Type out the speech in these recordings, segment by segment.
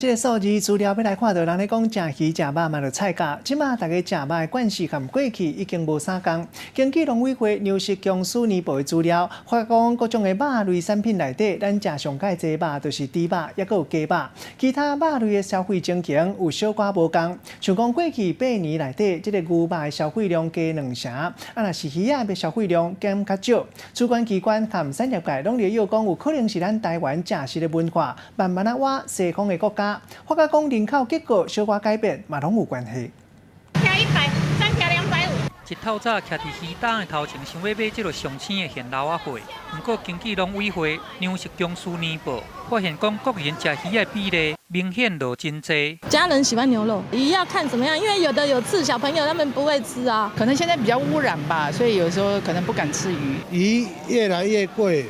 這个數字資料欲來看著，人咧講食魚食肉嘛著菜價，這馬大家食肉的慣勢佮過去已經無相仝。根據農委會糧食公司年報的資料，發覺講各種的肉類產品內底，咱食上蓋濟肉就是豬肉，抑閣有雞肉。其他肉類的消費情形有小可無仝。像講過去8年內底，這个牛肉的消費量加兩成，啊若是魚仔的消費量減較少。主管機關和產業界攏咧臆講，有可能是咱台灣食食的文化慢慢仔倚西方的國家。發覺講人口結構小可改變，嘛攏有關係。一百，三條250。一透早徛佇魚檔的頭前，想欲買這个上鮮的現撈仔貨。毋過根據農委會糧食公司年報，發現講國人食魚的比例明顯落真濟。家人喜歡牛肉，魚要看怎麼樣，因為有的有刺，小朋友他們不會吃啊。可能現在比較污染吧，所以有時候可能不敢吃魚。魚越來越貴。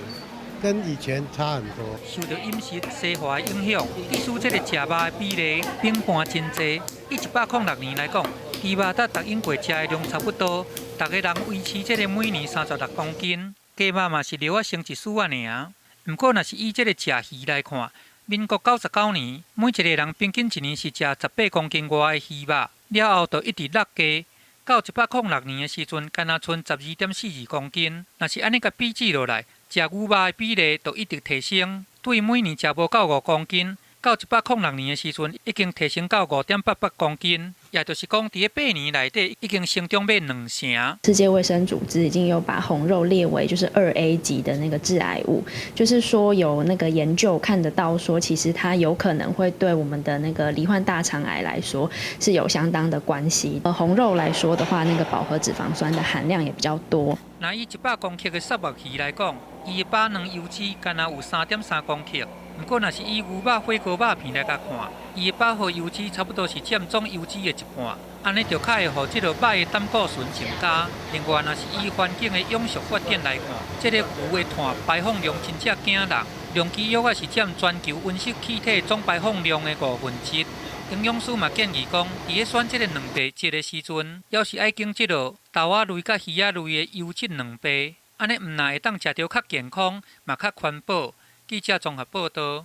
跟以前差很多。受著飲食西化的影響，致使這个食肉的比例變盤真濟。以106年來講，豬肉佮逐永過食的量差不多，逐个人維持這个每年36公斤，雞肉嘛是略仔升一絲仔爾。毋過，若是以這个食魚來看，民國99年，每一个人平均一年是食18公斤外的魚肉，了後就一直落加。到106年的時陣，干焦賰12.42公斤。若是按呢共比試落來，食牛肉的比例就一直提升，對每年食無夠5公斤，到106年的時陣，已經提升到5.88公斤，也就是講，佇這8年內底已經成長欲兩成。世界衛生組織已經有把紅肉列為就是2A 級的那個致癌物，就是說有那個研究看得到，說其實它有可能會對我們的那個罹患大腸癌來說是有相當的關係。而紅肉來說的話，那個飽和脂肪酸的含量也比較多。若以100公克的虱目魚來講，伊的飽軟油脂干焦有3.3公克。毋過，若是以牛肉火鍋肉片來共看，伊的飽和油脂差不多是佔總油脂的一半，按呢就較會予這个肉的膽固醇增加。另外，若是以環境的永續發展來看，這个牛的碳排放量真正驚人，量其約仔是佔全球溫室氣體總排放量的1/5。營養師嘛建議講，佇咧選這个蛋白質的時陣，猶是愛揀這个豆仔類佮魚仔類的優質蛋白，按呢毋但會當食著較健康，嘛較環保。記者綜合報導。